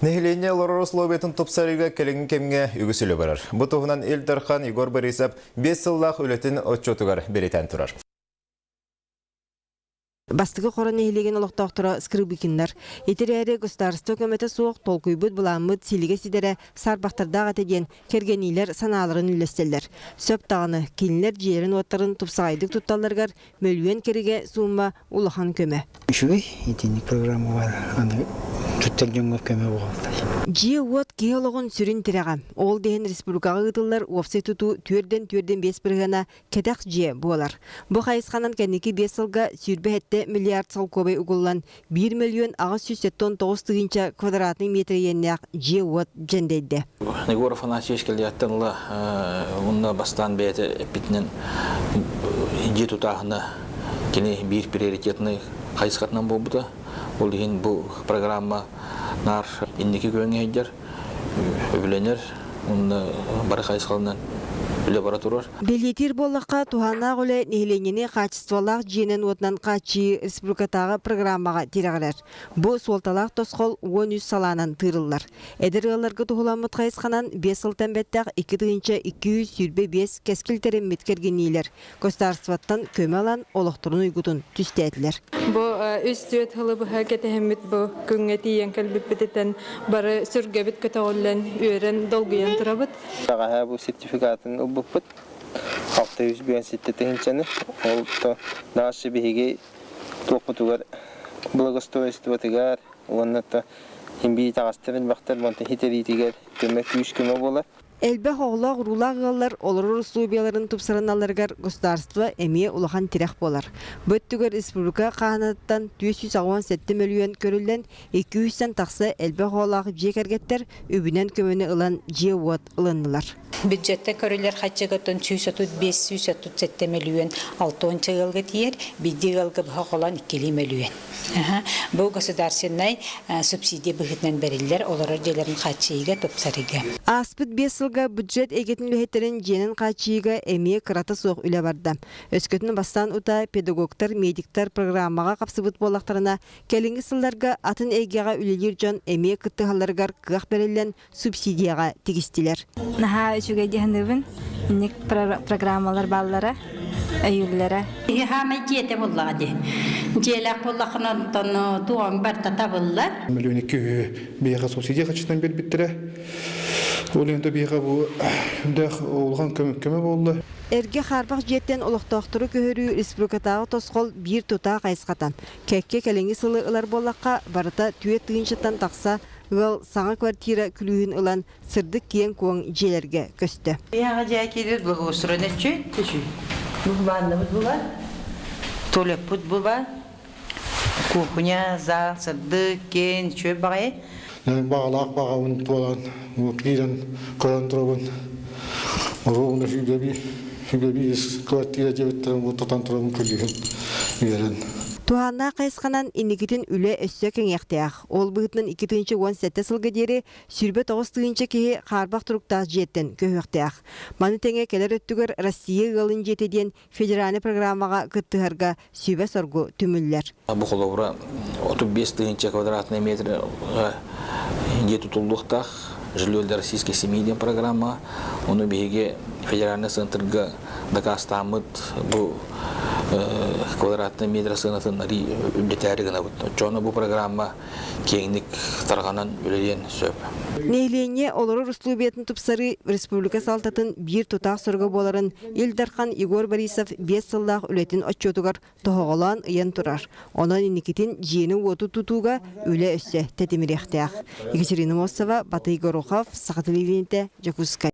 Нэһилиэнньэ олорор условиятын тупсарыыга кэлиҥҥи кэмҥэ үгүс үлэ барар. Бу туһунан Ил Дархан Егор Борисов 5 сыллаах үлэтин отчуотугар бэлиэтээн турар. Бастакы Хоро нэһилиэгин олохтоохторо Скрыбыкиннар. Ити эрээри государство көмөтө суох толкуйбут былааммыт силигэ ситэрэ саарбахтардаах этэ диэн кэргэниилэр санааларын үллэстэллэр. Сөп даҕаны, кинилэр дьиэлэрин-уоттарын тупсаҕайдык тутталларыгар мөлүйүөн кэригэ суумма улахан көмө. Үчүгэй итинник программа бар аны туттар дьоҥҥо көмө буолла. Дьиэ-уот киһи олоҕун сүрүн тирэҕэ. Ол да иһин республикаҕа ыытыллар уопсай тутуу түөрдэн түөрдэн биэс бырыһыана кэтэх дьиэ буолар. Бу хайысханан кэнники биэс сылга 27 миллиард солкуобай угуллан, 1 879 тыһыынча квадратный метр иэннээх дьиэ-уот дьэндэйдэ. Егор Афанасьевич кэлиэхтэн ыла уонна бастаан бэйэтэ эппитинэн дьиэ тутааһына кини биир приоритетный хайысхатынан буолбута. Ол иһин бу программа наар инники күөҥҥэ сылдьар, үбүлэнэр уонна бары хайысхалынан үлэ бара турар. Бэлиэтиир буоллахха, туһааннаах үлэ нэһилиэнньэни хаачыстыбалаах дьиэнэн-уотунан хааччыйыы республикатааҕы программаҕа тирэҕирэр. Бу суолталаах тосхол 13 салаанан тыырыллар. Эдэр ыалларга туһуламмыт хайысханан биэс сылтан бэттэх 2225 кэскил тэриммит кэргэнниилэр государствоттан көмө ылан олохторун уйгутун түстээтилэр. Бу үс-түөрт сылы быһа кэтэһэммит бу күҥҥэ тиийэн кэлбиппититтэн бары сүргэбит көтөҕүллэн, үөрэн, долгуйан турабыт. Бэҕэһээ бу сертификатын ылбыппыт. 657 тыһыынчаны. Ол то дальше биһиги туохпутугар благоустройствотыгар уонна то химбии таҕастар элбэхтэр онтон хитэриитигэр көмө күүс көмө буолар. Элбэх оҕолоох-уруулаах ыаллар олорор усулуобуйаларын тупсарыналларыгар государство эмиэ улахан тирэх буолар. Бу өттүгэр республика хааһынатыттан 487 мөлүйүөн көрүллэн, 200-тэн тахса элбэх оҕолоох дьиэ кэргэттэр үбүнэн көмөнү ылан дьиэ-уот ылыннылар. Бюджеттэн көрүллэр харчыгыттан 135 137 мөлүйүөн 60 ыалга тиийэр, биирдии ыалга быһа холоон иккилии мөлүйүөн. Бу государственнай субсидия быһыытынан бэриллэр, олорор дьиэлэрин хааччыйыыга, тупсарыыга. Ааспыт биэс сылга бюджет эйгэтин үлэһиттэрин дьиэнэн хааччыйыыга эмиэ кырата суох үлэ барда. Өскөтүн бастаан утаа педагогтар, медиктар программаҕа хапсыбыт буоллахтарына, кэлиҥҥи сылларга атын эйгэҕэ үлэлиир дьон эмиэ кыттыһалларыгар кыах бэриллэн, субсидияҕа тигистилэр. Наһаа үчүгэй дии саныыбын. Инник программалар бааллара, өйүүллэрэ. Хаамай дьиэтэ буоллаҕа дии. Дьиэлээх буоллаххына онтон туоҥ барта табыллар. Миллион икки үһү биһиэхэ субсидия харчытынан биэрбиттэрэ. Ол иһин биһиэхэ бу дээх улахан көмө буолла. Эргэ хаарбах дьиэттэн олохтоохтору көһөрүү республикатааҕы тосхол биир тутаах хайысхата. Кэккэ кэлиҥҥи сылы ылар буоллахха, барыта түөрт тыһыынчаттан тахса Ыал саҥа квартира күлүүһүн ылан сырдык киэҥ-куоҥ дьиэлэргэ көстө. Биһиэхэ дьиэ киирэр благоустроен өччүй, төчүй. Бу бааннабыт була, туалеппут була, кухня, зал, сырдык, киэҥ, үчүгэй баҕайы. Баҕалаах баҕабын туолан, киирэн көрөн турабын. Ровно сүүрбэ биир квартира диэбиттэрин бу тутан турабын күлүүһүн үөрэн. Туһааннаах хайысханан инникитин үлэ өссө кэҥиэхтээх. Ол быһыытынан 2017 сылга диэри 29 тыһыынча киһи хаарбах туруктаах дьиэттэн көһүөхтээх. Маны тэҥэ кэлэр өттүгэр Россия ыалын дьиэтэ диэн федеральнай программаҕа кыттыһарга сүбэ-соргу түмүллэр. Бу холобура 35 тыһыынча квадратный метр дьиэ тутуллуохтаах «Жилье для российской семьи» диэн программа. Ону биһиги федеральный центрга дакаастааммыт бу квадратный метр сыанатын үрдэтээри гынабыт. Оччоҕуна бу программа киэҥник тарҕанан үлэлиэн сөп. Нэһилиэнньэ олорор условиятын тупсарыы республика салалтатын биир тутаах соруга буоларын Ил Дархан Егор Борисов биэс сыллаах үлэтин отчуотугар тоһоҕолоон ыйан турар. Онон инникитин дьиэни-уоту тутууга үлэ өссө тэтимириэхтээх. Екатерина Мосова, Батый Горохов, Саха телевидениетэ, Дьокуускай.